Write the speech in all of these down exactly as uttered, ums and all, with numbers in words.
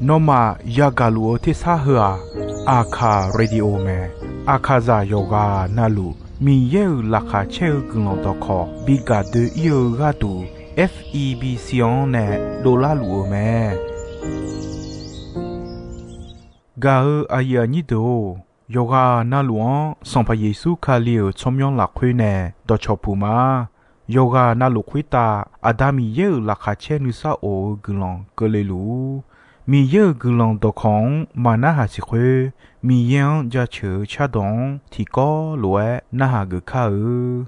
Nawmaf yagaq luf-eu tersar heu-aq, Aqkaq Radio mae. Aqkaqzaq yawqghaq navluf Miqyaer-euq laqkhaq caer-eu guiqlanq dawqkawq bi gaq doe-ir-eu gharduq, F E B C-anr nae dovlar luf-eu mae. Gaq-eu aqyuif aqnyir deuq-or, yawqghaq navluf-anr Sanqpaq Yeqsur Kali-euq tsawrmyanr lafkhoer nae dawqcawq puq ma. Yawqghaq navluf khoertav Aqda Miqyaer-euq laqkhaq caer nuisar of-eu guiqlanq keuvle luf-ur. Miqyaer-euq guiqlanq dawqkawq-anr maqnarhaq siq khoer, Miqyaer-anr jaceuq-eu cardawq-anr tiqkawv lof-aer narhaq geuf kar-eu.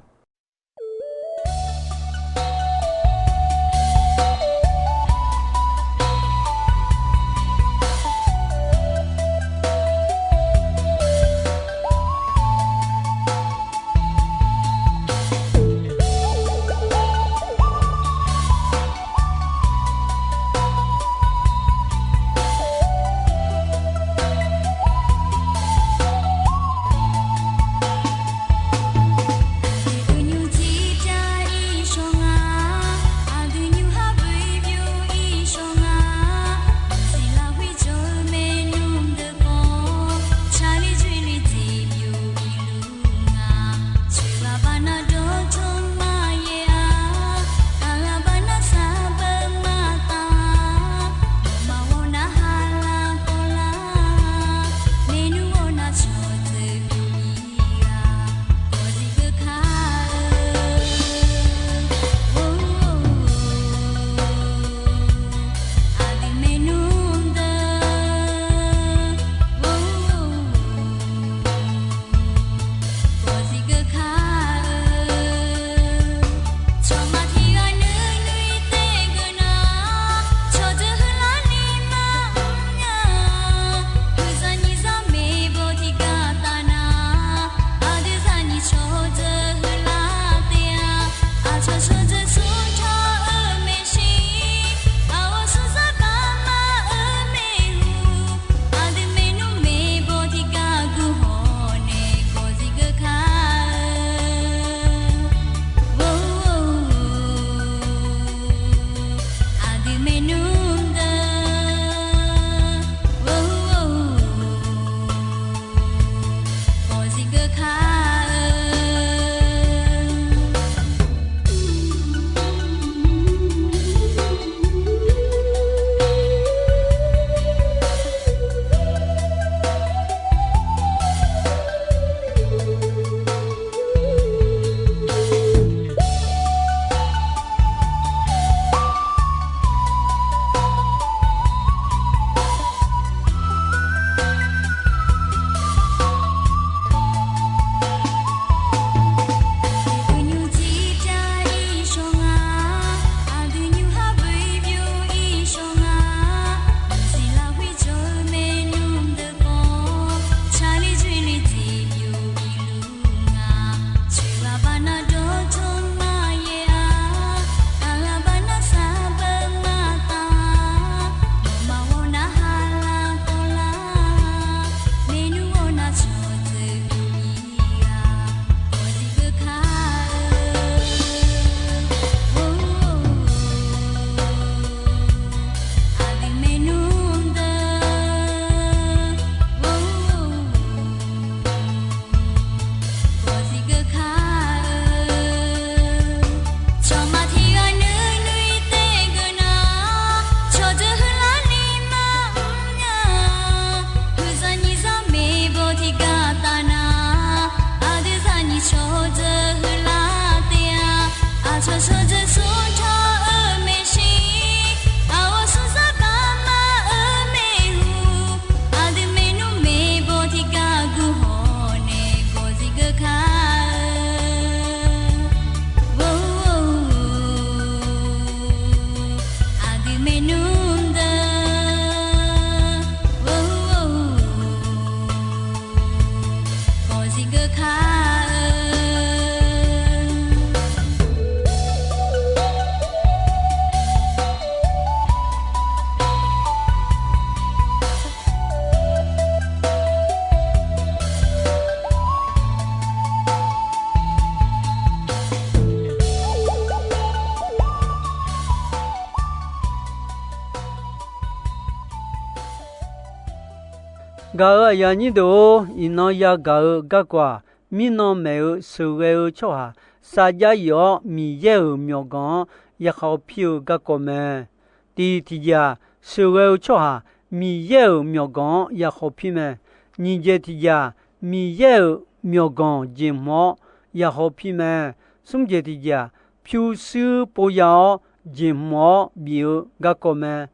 Gaq-euq aqyuif aqnyir deuq-or, iqnan yagaq-eu garkawv-aq, mirnan maeq-eu sheuqghae-eu tsawrhaq sarjax yif-awr, Miqyaer-euq myawqganq-anr yakhawf pir-eu garkawv mae. Tiq tiqjeq-aq, sheuqghae-eu tsawrhaq Miqyaer-euq myawqganq-anr yakhawf pir mae. Nyiq jeq tiqjeq-aq, Miqyaer-euq myawqganq jeqhmq-awr yakhawf pir mae. Smr jeq tiqjeq-aq, pyurshuir pov ya-awr jeqhmq-awr bif-eu garkawv mae.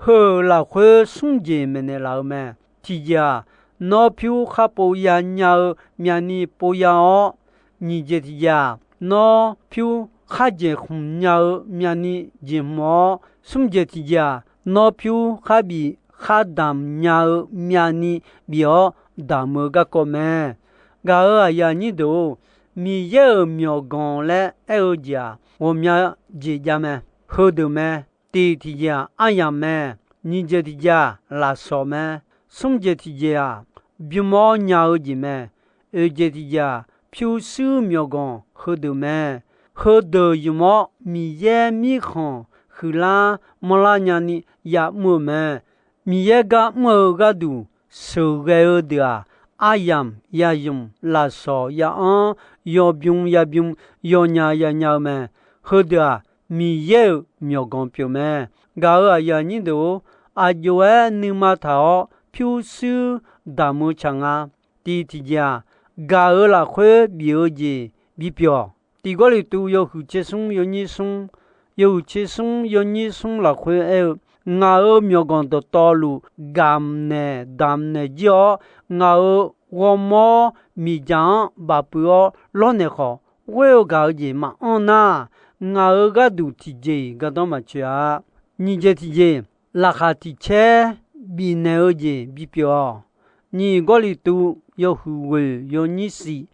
Heu-euq lafkhoer smr jeq maeqnaeq laf-eu mae. Tiqjeq-aq, nawr pyur khar pov ya nya-eu myavni pov ya-awr, nyiq jeq tiqjeq-aq, nawr pyur khar jeqhmq nya-eu myavni jeqhmq-awr, smr jeq tiqjeq-aq, nawr pyur khar bif khar damq nya-eu myavni bif-awr damq-eu garkawv mae. Gaq-euq aqyuif aqnyir deuq-or, Miqyaer-euq myawqganq laer aer-eu jeq-aq, ghawqmya jeq jav mae. Heudeuq mae. Tiq tiqjeq-aq, aryamq mae. Nyiq jeq tiqjeq-aq, lafsawq mae. Smr jeq tiqjeq-aq, bym-awr nya-eu jeq mae. Oeq jeq tiqjeq-aq, pyurshuir myawqganq heudeuq mae. Heudeuq ymq-awr Miqyaer mirkhanq huiqlar manrlar nyani yamr-eu mae. Miqyaer gar mr-eu gharduq sheuqghae-eu deuq-aq, aryamq yaymq, lafsawq ya-anr, yawbym yabym, yawnya yanya-eu mae. Heudeuq-aq, Miqyaer-euq myawqganq pyeuf mae. Gaq-euq aqyuif aqnyir deuq-or, aqjox-aer nuima taq-awr pyurshuir damq-eu tsaq nga. Tiq tiqjeq-aq, gaq-euq lafkhoer bif-eu jeq bipyeuf-awq. Tiq Gawrliqtu yawhuiq tser smr yawnyir smr, yawhuiq tser smr yawnyir smr lafkhoer aer-eu, ngaq-euq myawqganq dawqtawvluf gamq naeq damq naeq jir-awr, ngaq-euq ghawrmawr miqdzaq-anr bafpuiv-awr lawrnaeq khawf, ghoer-eu gaq-eu jeq maqanr nar, ngaq-euq gharduq tiqjeq-iq gardanr maqtsoeq-a. Nyiq jeq tiqjeq, laqkhaq tiq caer bifnaeq-eu jeq bipyeuf-awq. Nyiq Gawrliqtu yawhuiq ghoeq yawnyir shif,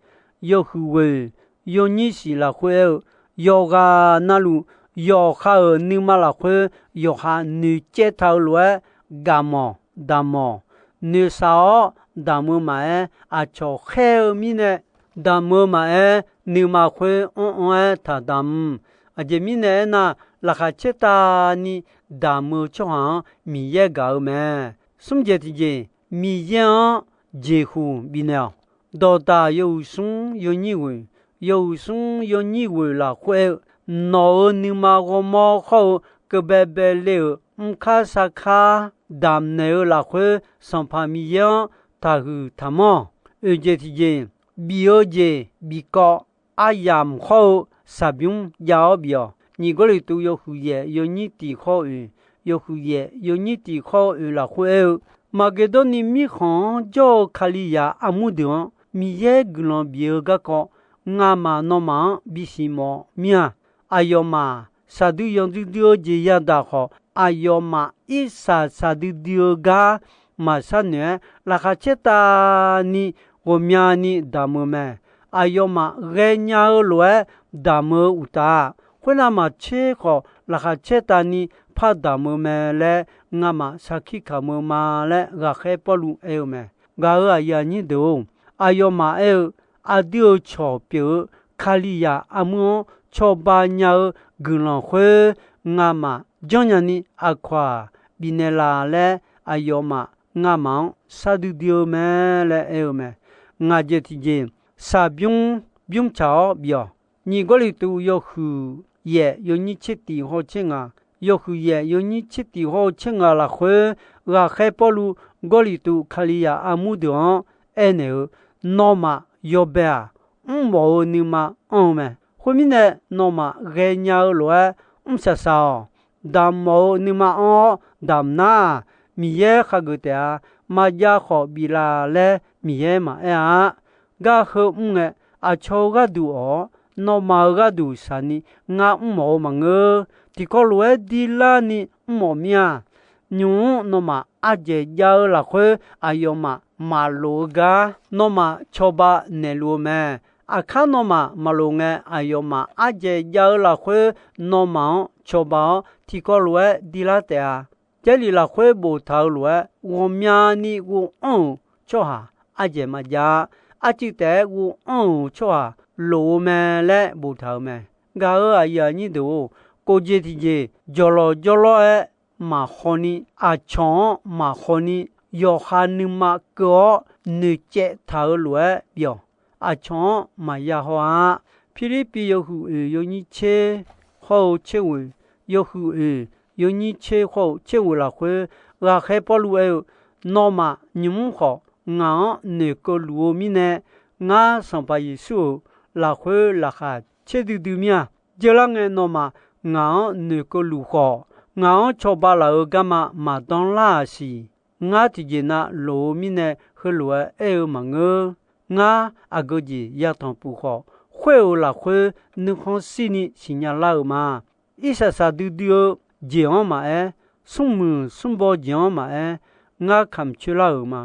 yawhuiq ghoeq yawnyir shif lafkhoer aer-eu, yawqghaq navluf yawqha-euq nuima lafkhoer yawqha noeqcaev taq-eu lof-aer, gaq mawq damq mawq, noeqshaq-awr damq-eu maqaer, aqcawq khaer-eu mirnae damq-eu maqaer, nuima khoer anr-anr-aer taqdamq. Aqjeq mirnae aernar, laqkhaq caertavni damq-eu tsawrhaq-anr Miqyaer gaq-eu mae. Smr jeq tiqjeq, Miqyaer-anr jeqhuq bifnaeq-awq. Dawqdaq yawhuiq smr yawnyir ghoeq, yawhuiq smr yawnyir ghoeq lafkhoer aer-eu, nawq-euq nuima ghawrmawr hawr-eu keuv baebae le-euq mrkar sarkar damq naeq-eu lafkhoer, Sanqpaq Miqyaer-anr taqhuiq taqmanr-awq. Oeq jeq tiqjeq, bif-eu jeq bifkawv aryamq hawr-eu shaqbymr jav-awr bif-awq. Nyiq Gawrliqtu yawhuiq yaef yawnyir tiq hawr-eu oeq, yawhuiq yaef yawnyir tiq hawr-eu oeq lafkhoer aer-eu, Maqgeqdawrni mirkhanq-anr jawr-eu Kalizaq armur deuq-anr Miqyaer guiqlanq bif-eu garkawv, ngamaf nawmaf-anr bisiq mawf mir-a. Aqyawfmaf shaqdui yanqdui dui-eu jeq yadaq khawf, aqyawfmaf irsaq shaqdui dui-eu gar maqshar noeq-aer, laqkhaq caertavni ghawqmyani damq-eu mae. Aqyawfmaf ghaenya-eu lof-aer damq-eu uqtaf, khoernav maqtser khawf laqkhaq caertavni par damq-eu mae laer ngamaf sarkir kamq-eu ma laer ghaqkhaer Pawrluv aer-eu mae. Gaq-euq aqyuif aqnyir deuq-or, aqyawfmaf aer-eu, aqdui-euq cawq pyeuf-eu Kalizaq armur-anr cawba nya-eu guiqlanq khoer ngamaf janrnya ni aqkawq-aq bifnaeq laf laer, aqyawfmaf ngamaf-anr shardui dui-eu mae laer aer-eu mae. Ngaq jeq tiqjeq, shaqbymr bymrtsaq-awr bif-awq. Nyiq Gawrliqtu yawhuiq yaef yawnyir tser tiq hawr-eu tser ngaq, yawhuiq yaef yawnyir tser tiq hawr-eu tser ngaq lafkhoer, ghaqkhaer Pawrluv Gawrliqtu Kalizaq armur deuq-anr aernaeq-eu, nawmaf yawbae-aq, mrmawf-eu nuima anr-eu mae. Khoermirnae, nawmaf ghaenya-eu lof-aer mr shaqshaq-awq. Damq mawf-eu nuima anr-awr damq nar, Miqyaer khageuf taef-a. Maqjav khawf bif laf laer Miqyaer maqaer-a. Gar heu mr ngae, aqcawq-eu gharduq awq-awr, nawmaf-euq gharduq shaqni ngar mrmawf-eu maqngeur. Tiqkawv lof-aer dirlarni mrmawf mir-a. Nymq-mr nawmaf ardzaeq jav-eu lafkhoer aqyawfmaf maqloq-eu gar nawmaf cawba naeqluf-eu mae. Aqkar nawmaf maqloq ngae, aqyawfmaf ardzaeq jav-eu lafkhoer nawmaf-anr cawba-awr, tiqkawv lof-aer dirlar taef-a. Jarlif lafkhoer boftaq-eu lof-aer, ghawqmyani ghov anr-euq tsawrhaq ardzaeq maqjav-a. Arcuiv taef-aer ghov anr-euq tsawrhaq loq-eu mae laer boftaq-euq mae. Gaq-euq aqyuif aqnyir deuq-or, kov jeq tiqjeq jawqlawq jawrlawr-aer maqkhawni, aqcawq-anr maqkhawni, yawqha nuima keuv-awr noeqcaev taq-euq lof-aer bif-awq. Aqcawq-anr maqya haw-a. Pirlirpiv yawhuiq oeq yawnyir tser hawr-eu tser ghoeq, yawhuiq oeq yawnyir tser hawr-eu tser ghoeq lafkhoer, ghaqkhaer Pawrluv aer-eu, Nawmaf nymq-mr khawf, ngaq-anr noeqkeuv luf-eu mirnae, ngar Sanqpaq Yeqsur-euq lafkhoer laqkhaq caerdui dui mir-a. Jeurlar ngae nawmaf ngaq-anr noeqkeuv luf khawf, ngaq-anr cawba laf-euq garma maqdanr lar-aq siq. Ngar tiqjeq nav loq-eu mirnae heulof-aer aer-eu maqngeur. Ngar aqgeu jeq yatanq puf khawf, khoer-euq lafkhoer nuikhanr shirni siqnya lar-euq ma. Irsaq saqdui dui-eu jeq-anr maqaer, smrmuiq smrbaw jeq-anr maqaer, ngar kamq coer lar-euq ma.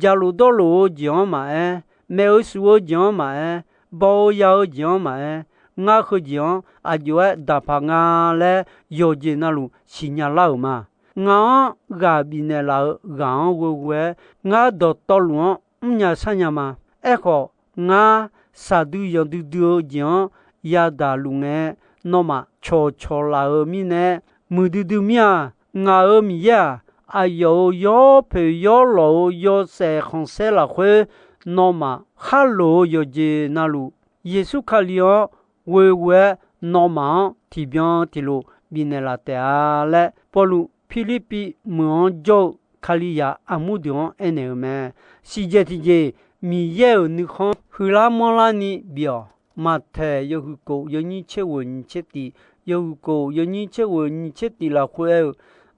Jaqlof dawrlof-eu jeq-anr maqaer, maeq-eu shuf-eu jeq-anr maqaer, baw-eu ya-eu jeq-anr maqaer, ngar heujeq-anr aq jov-aer daqpaq nga laer yawqjeq navluf siqnya lar-euq ma. Ngaq-anr ghaq bifnaeq laf-eu ghaq-anr ghoeghoe-aer, ngar dawqtawvluf-anr mrnya sharnya ma. Aerkhawf, ngar saqdui yanqdui dui-eu jeq-anr yadaq luf ngae, nawmaf cawqcawq laf-euq mirnae, muiqdui dui mir-a. Ngaq-euq Miqyaer-aq, aqyawf-euq yawpoeq yawlawq-euq yawshaef khanqsaer lafkhoer, nawmaf khar loq-eu yawqjeq navluf, Yeqsur Kali-anr ghoeghoe-aer nawmaf-anr tiqbyan tiqlof bifnaeq laf taef-a laer, Pawrluv Pirlirpiv meuq-anr jawr-eu Kalizaq armur deuq-anr aernaeq-euq mae. Siqdzaeq tiqjeq, Miqyaer-euq nuikhanr huiqlar manrlarni bif-awq. Maqtaeq yawhuiq kof yawnyir tser ghoeq nyiq tser tif, yawhuiq kof yawnyir tser ghoeq nyiq tser tif lafkhoer aer-eu,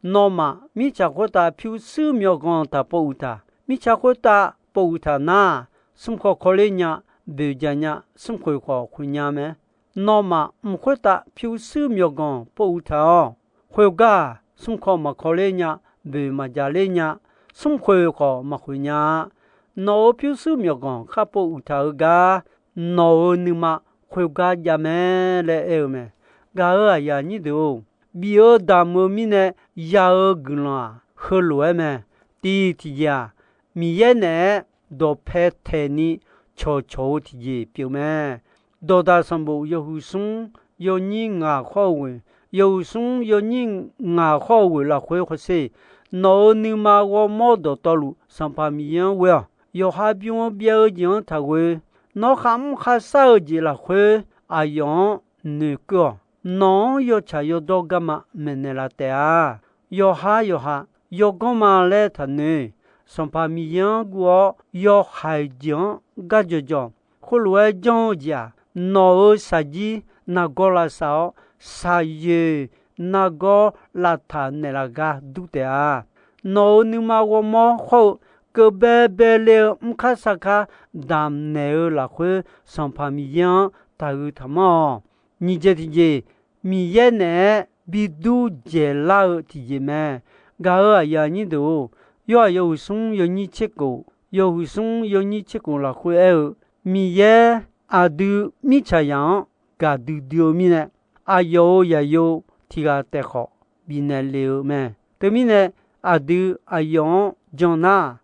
Nawmaf mirtsaq khoertav pyurshuir myawqganq taq pov uiq taq. Mirtsaq khoertav pov uiq taq nar, smrkawv kawvler nya, boeq jaq nya, smrkhoeq khawf khoeq nya mae. Nawmaf mq khoertav pyurshuir myawqganq pov uiq taq-awq. Khoergar-aq, smrkawv maqkawvler nya, boeq maqjaqler nya, smrkhoeq khawf maqkhoeq nya-a. Nawq-euq pyurshuir myawqganq khar pov uiq taq-eu gar, nawq-euq nuima khoergar jav mae laer aer-eu mae. Gaq-euq aqyuif aqnyir deuq-or, bif-eu damq-eu mirnae ya-eu guiqlanq-aq, heulof-aer mae. Tiq tiqjeq-aq, Miqyaer naeq-aer dawqpae taeqni cawqcawq-eu tiqjeq pyeuf mae. Dawqdaq sanqbof yawhuiq smr yawnyir ngaq khawr-eu ghoeq, yawhuiq smr yawnyir ngaq khawr-eu ghoeq lafkhoer hawsher, nawq-euq nuima ghawrmawr dawqtawvluf Sanqpaq Miqyaer-anr ghoe-awq. Yawqha bym-eu byav-eu jeq-anr taqghoe. Nawr kharmr kharshar-eu jeq lafkhoer aqyawf-anr noeqkeuv-awq. Nawq-anr yawtsaq yawdawr garma maeqnaeq laf taef-a. Yawqha yawqha yawganr ma laer taqnoeq. Sanqpaq Miqyaer-anr guv-awr yawhaiq jeq-anr gar jawqjawq. Khoerlof-aer janr-eu jeq-aq, nawq-euq shaqjir nargawr lavsav-awr, shaqyoeq nargawr lavtaq naeqlaf gar dur taef-a. Nawq-euq nuima ghawrmawr hawr-eu keuv baebae le-eu mrkar sarkar damqnaeq-eu lafkhoer, Sanqpaq Miqyaer-anr taqhuiq taqmanr-awq. Nyiq jeq tiqjeq, Miqyaer naeq-aer bidur dzaeqlar-eu tiqjeq mae. Gaq-euq aqyuif aqnyir deuq-or, Yorhaq yawhuiq smr yawnyir tser kof, yawhuiq smr yawnyir tser kof lafkhoer aer-eu, Miqyaer aqdui mirtsaqzaq-anr gaqdui dui-eu mirnae, aqyawf-euq zaqyo tiq ghaq taef khawf bifnaeq le-eu mae. Teumirnae, aqdui aqyawf-anr jan nar,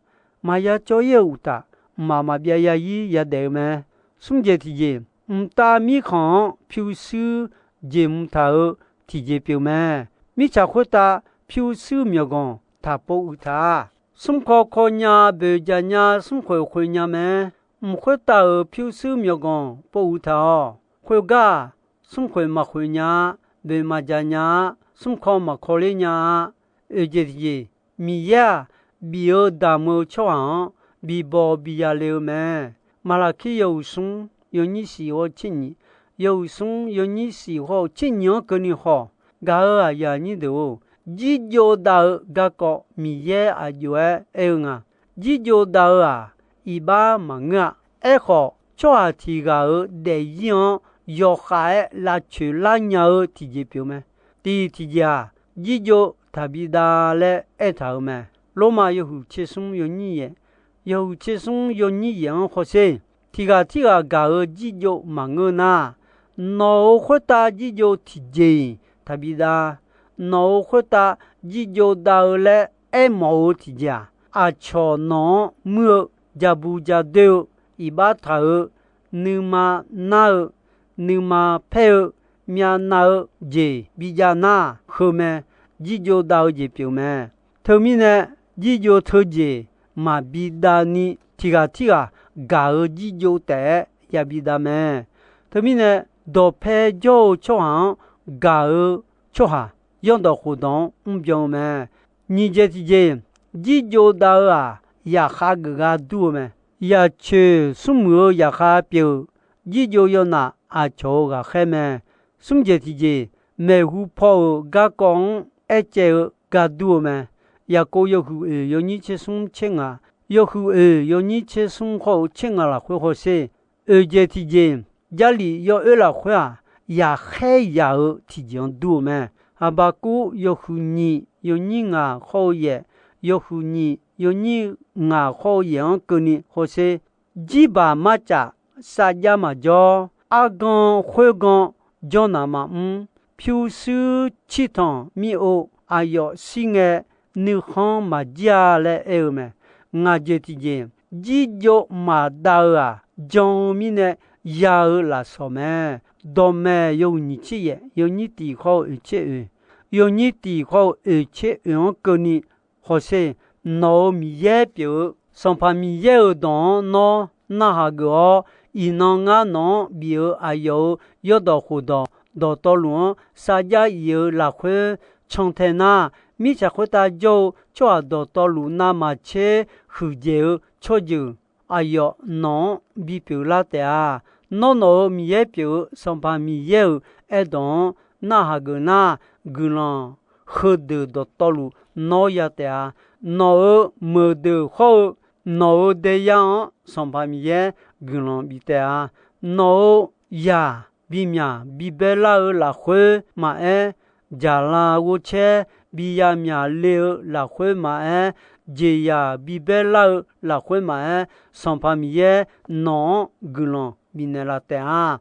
maqya cawv-ir-eu uqtaf, mqmaq maqbyav ya-ir yadaef-eu mae. Smr jeq tiqjeq, mqtav mirkhanq-anr pyurshuir jeqhmq taq-eu tiqjeq pyeuf mae. Mirtsaq khoertav pyurshuir myawqganq taq pov uiq taq-a. Smrkawv kawv nya, boeq jaq nya, smrkhoeq khoeq nya mae. Mq khoertav-euq pyurshuir myawqganq pov uiq taq-awq. Khoergar-aq, smrkhoeq maqkhoeq nya-a, boeq maqjaq nya-a, smrkawv maqkawvler nya-a. Oeq jeq tiqjeq, Miqyaer-aq, bif-eu damq-eu tsawrhaq-anr bibawq biya le-eu mae. Maqlaqkir yawhuiq smr yawnyir siq hawr-eu tser nyiq, yawhuiq smr yawnyir siq hawr-eu tser nyiq-anr keuvni haw. Gaq-euq aqyuif aqnyir deuq-or, jirjov dav-eu garkawv Miqyaer aq jov-aer aer-eu nga. Jirjov dav-eu-aq, iqbax maqngeur-a. Aerkhawf, tsawrhaq tiq ghaq-euq daefzir-anr yawkhav-aer lavcoeq lar nya-eu tiqjeq pyeuf mae. Tiq tiqjeq-aq, jirjov taqbi dav laer aertaq-euq mae. Lormav yawhuiq tser smr yawnyir yaeq, yawhuiq tser smr yawnyir yaeq-anr hawsher. Tiq ghaq tirghaq gaq-eu jirjov maqngeur nar, nawq-euq khoertav jirjov tiqjeq-iq taqbi dav. Nawq-euq khoertav jirjov dav-eu laer aermawf-eu tiqjeq-aq, aqcawq nawq-anr muir-eu, jabu jadoer-eu, iqbax taq-eu, nuima nar-eu, nuima paer-eu, myavnav-eu jeq bijav nar, heu mae. Jirjov dav-eu jeq pyeuf mae. Teumirnae, jirjov teujeq maqbi dav ni tiq ghaq tirghaq gaq-eu jirjov taef-aer yabi dav mae. Teumirnae, dawqpae jawr-eu tsawrhaq-anr gaq-eu tsawrhaq, zanrdawq khofdawq-anr mrbyan-eu mae. Nyiq jeq tiqjeq, jirjov dav-eu-aq, zaqkhav geuf gar dur-eu mae. Zaqcoeq smrmuiq-eu zaqkhav pyeuf-euq jirjov yawnaf aqcawq-euq ghaqkhaer mae. Smr jeq tiqjeq, maeqhu paw-euq garkawv-anr aercaev-eu gar dur-eu mae. Yaqkov yawhuiq oeq yawnyir tser smr tser ngaq, yawhuiq oeq yawnyir tser smr khawr-eu tser ngaq lafkhoer hawsher. Oeq jeq tiqjeq, Jarlif yawoer lafkhoer-aq, yaqkhaer yaq-eu tiqjeq-anr dur-eu mae. Aqbaqkuv yawhuiq nyiq yawnyir ngaq khawr-eu yaef, yawhuiq nyiq yawnyir ngaq khawr-eu yaef-anr keuvni hawsher. Jirbaq marcaf, sarjax maqjawr, argan khoergan jawrnaq maqmr, pyurshuir cirtanq mir-or, aqyawf shir ngae nuikhanr maqjir-a laer aer-eu mae. Ngaq jeq tiqjeq, jirjov maqdav-eu-aq, jan-eu mirnae ya-eu lafsawq mae. Dawqmaeq yawhuiq nyiq tser yaef, yawnyir tiq khawr-eu oeq tser oeq, yawnyir tiq khawr-eu oeq tser oeq-anr keuvni hawsher. Nawq-euq Miqyaer pyeuf-eu Sanqpaq Miqyaer-euq dawq-anr nawr narhaq geuf-awr, iqnan ngar nawq-anr bif-eu aqyawf-euq zanrdawq khofdawq dawqtawvluf-anr sarjax if-eu lafkhoer cantae nar, mirtsaq khoertav jawr-eu tsawrhaq dawqtawvluf navmaqtser huiqdzaeq-eu tsawrjeuq aqyawf nawq-anr bipyeuf lar taef-a. Nawr nawq-euq Miqyaer pyeuf-eu Sanqpaq Miqyaer-euq aerdawq-anr narhaq geuf nar, guiqlanq heudeuq dawqtawvluf nawr ya taef-a. Nawq-euq meuqdeuq khawr-eu nawq-euq daeyar-anr Sanqpaq Miqyaer guiqlanq bif taef-a. Nawq-euq zaq bimyaq bibaer lar-eu lafkhoer maqaer, jaqlav ghovcaer bi yamyaq le-eu lafkhoer maqaer, jeqzaq bibaer lar-eu lafkhoer maqaer, Sanqpaq Miqyaer nawq-anr guiqlanq bifnaeq laf taef-a.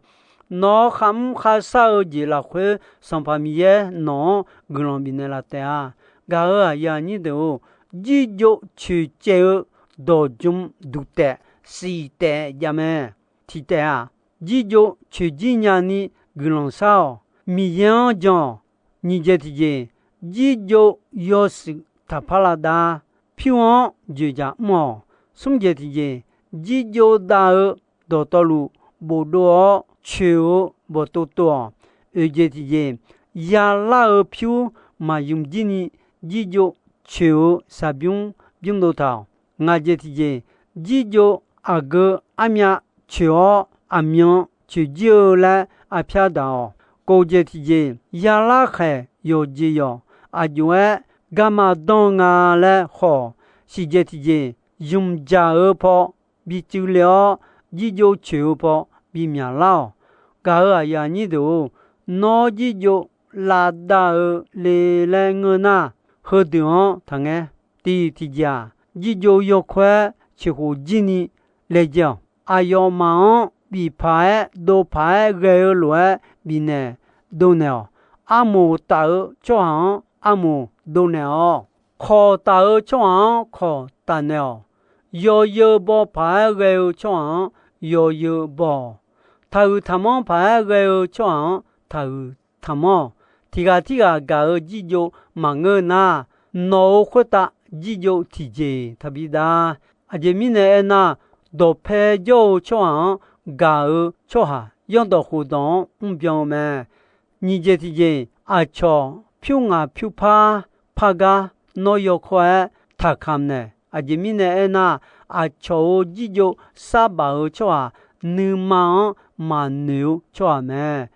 Nawr kharmr kharshar-eu jeq lafkhoer Sanqpaq Miqyaer nawq-anr guiqlanq bifnaeq laf taef-a. Gaq-euq aqyuif aqnyir deuq-or, jirjov coeqcaev-eu dawqjm duq taef shif taef jav mae. Tiq taef-aq, jirjov coeqjir nyani guiqlanq shar-awq. Miqyaer-anr jan-awq. Nyiq jeq tiqjeq, jirjov yawshuif taqpar lavdav, pyur-anr dzoeqdzaq mr-awq. Smr jeq tiqjeq, jirjov dav-eu dawqtawvluf bofdov-awr coeq-eu bawqtov tov-awq. Oeq jeq tiqjeq, yalar-eu pyur maqymq jir ni jirjov coeq-eu shaqbymr bymrdov taq-awq. Ngaq jeq tiqjeq, jirjov aqgeu armyav coeq-awr aqmyan coeqjir-eu laer arpyar daq-awq. Kof jeq tiqjeq, yalar khaeq yawqjeq yawq aqjox-aer garma danr nga laer haw-awq. Siq jeq tiqjeq, ymq jaq-eu paw bi cuiv le-awr, jirjov coeq-eu paw bi myaqlar-awq. Gaq-euq aqyuif aqnyir deuq-or, nawr jirjov lavdav-eu le laer ngeur nar, heudeuq-anr taqngaer. Tiq tiqjeq-aq, jirjov yawkawr-aer coeqkhof jir ni laejae-awq. Aqyawfmaf-anr bif paq-aer dov paq-aer ghae-eu lof-aer bifnaeq dovnaeq-awq. Armoq taf-eu tsawrhaq-anr armoq dovnaeq-awq. Kawq taf-eu tsawrhaq-anr kawq tafnaeq-awq. Yawzeu baw paq-aer ghae-eu tsawrhaq-anr yawzeu baw-awq. Taqhuiq taqmanr paq-aer ghae-eu tsawrhaq-anr taqhuiq taqmanr-awq. Tiq ghaq tirghaq gaq-eu jirjov maqngeur nar, nawq-euq khoertav jirjov tiqjeq taqbi dav. Aqjeq mirnae aernar, dawqpae jawr-eu tsawrhaq-anr gaq-eu tsawrhaq zanrdawq khofdawq-anr mrbyan-eu mae. Nyiq jeq tiqjeq, aqcawq pyur ngaq pyur par par gar nawr yawkawr-aer taqkamq naeq. Aqjeq mirnae aernar, aqcawq-euq jirjov sarbaf-eu tsawrhaq nuima-anr maqnoeq-eu tsawrhaq mae.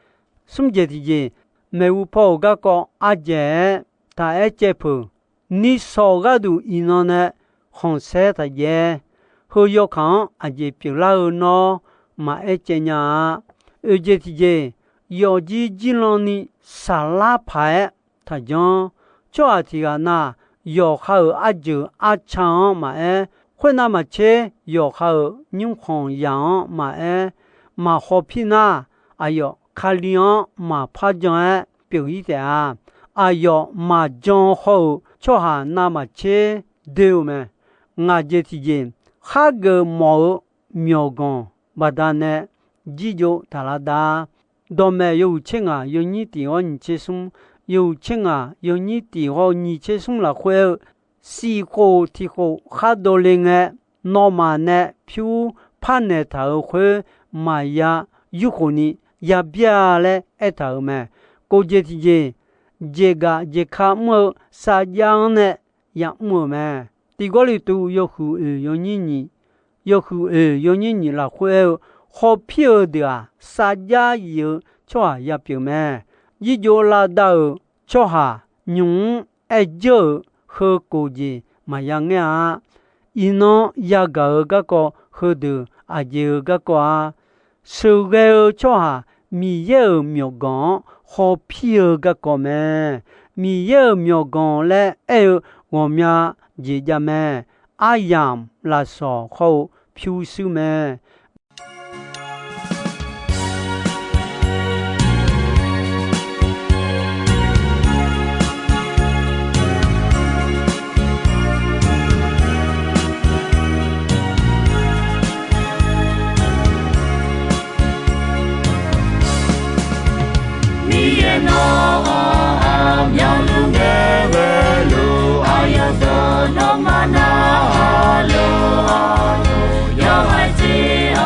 Smr jeq tiqjeq, maeqhu paw-euq garkawv ardzaeq-aer taq aer caev peuq. Nishawq gharduq iqnan nae khanqsaer taq jaev-aer, heu yawkaq-anr aqjeq pyeuflar-eu nawr maqaer caev nya-a. Oeq jeq tiqjeq, yawfjir jirlan ni saflar paq-aer taqjanr. Tsawrhaq tiq ghaq na, yawqha-euq arjeuq arca-anr maqaer, khoernav maqtser yawqha-euq nymrkhanq zaq-anr maqaer, maqhaw pir nar, aqyawf Kali-anr maqpar jan-aer pyeuf-ir taef-a. Aqyawf maqjan haw-euq tsawrhaq navmaqtser doe-eu mae. Ngaq jeq tiqjeq, khargeuf mawf-eu myawqganq baqdanae jirjov taq lar dav. Dawqmaeq yawhuiq tser ngaq yawnyir tiq ghawr nyiq tser smr, yawhuiq tser ngaq yawnyir tiq ghawr nyiq tser smr lafkhoer-eu siqkhof tiqkhof khar dovle ngae, nawmaf nae pyur parnaeq taq-euq khoer maqya yurkhof ni ya bya laer aertaq-euq mae. Kof jeq tiqjeq, jeqgaf jeqka mr-eu sarjax-anr nae yamr-euq mae. Tiq Gawrliqtu yawhuiq oeq yawnyir nyiq, yawhuiq oeq yawnyir nyiq lafkhoer aer-eu, hawpir-eu deuq-aq, sarjax yif-eu tsawrhaq ya pyeuf mae. Jirjov lavdav-euq tsawrhaq nymq-mr aer jeur-euq heu kof jeq maqya ngaer-a. Iqnan yagaq-eu garkawv heudeuq aqjeq-eu garkawv-a. Sheuqghae-eu tsawrhaq Miqyaer-euq myawqganq-anr hawpir-eu garkawv mae. Miqyaer-euq myawqganq laer aer-eu ghawqmya jeq jav mae. Aryamq lafsawq hawr-eu pyurshuir mae. Miqyaer nawr-anr aqmyanluf ngae ghaeluf, aqyawf deuq nawmaf narhaq luf-awr, yawhaiq jeq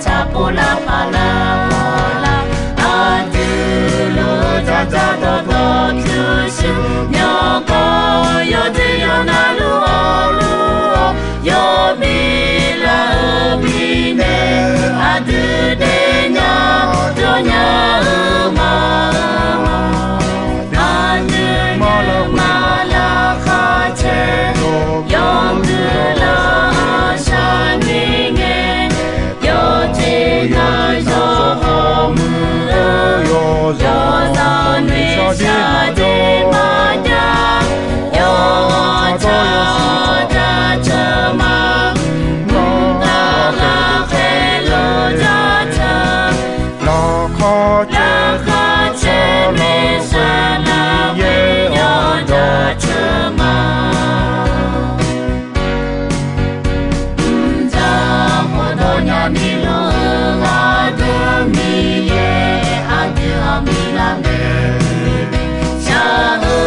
Sharpov lar paq lar paq lar, aqdui luf-eu dzardzar dawrdawr pyurshuir, myawqganq yawdui yawqnavluf-awr luf-awr, yawbi lar-eu mirnae, aqdui daefnya dawrnya-eu ma. Aqdui maqlar khar caer, yawmuiq lar shar ni ngae, yawjeq nar yawhawr muiq-eu, yawzanq noeqshaq jeq maqjav, yawtsaq jaceuq ma. Mqtav ghaqkhaer luf jaceuq, laqkhaq caer noeqshaq nar yaer-awr jaceuq ma. Mqdzaq khofdawq nyani luf-eu aqdui Miqyaer, aqdui-anr bi lar mae. Shaq-eu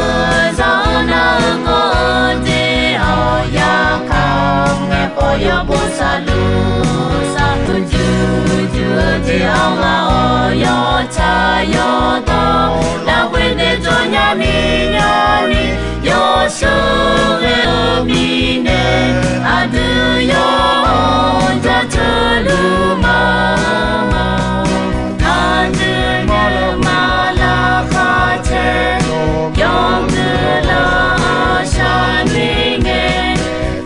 zanq-anr nar-eu kawv-eu jeq-anr yarkhaq ngae, khawf yawbo sharluf sharluf juq juq-eu jeq-anr ghaq-awr, yawtsaq yawdawr lafkhoer daef jawr nyani nyani, yawsheuq ghae-eu mirnae, aqdui yawr-anr jaceuq luf ma. Aqdui maqlar khar caer, yawmuiq lar shar ni ngae,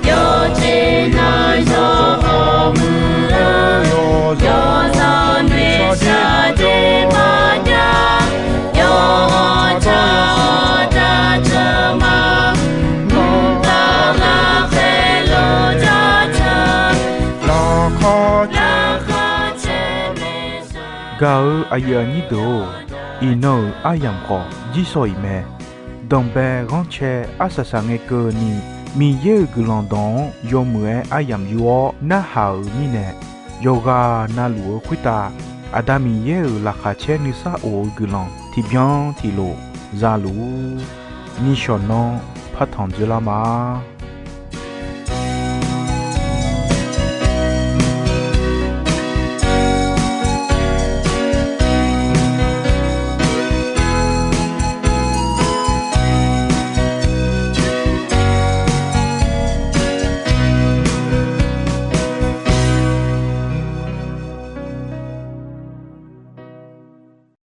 yawjeq nar yawhawr muiq-eu, yawzanq noeqshaq jeq maqjav, yawtsaq jaceuq ma. Mqtav ghaqkhaer luf jaceuq, laqkhaq caer noeqshaq. Gaq-eu aqyuif aqnyir deuq-or, iqnan-euq aryamq khawf jirsawq iq mae. Danqbae ghanrcae arsaq saq ngae keuvni, Miqyaer-euq guiqlanq dawq-anr yawmuiq-aer aryamq yur-awr narhaq-euq mirnae, yawqghaq navluf-eu khoertav Aqda Miqyaer-euq laqkhaq caer nuisar of-eu guiqlanq tiqbyan tiqlof za luf-ur. Nishawq nanr partanq dzoerlar ma.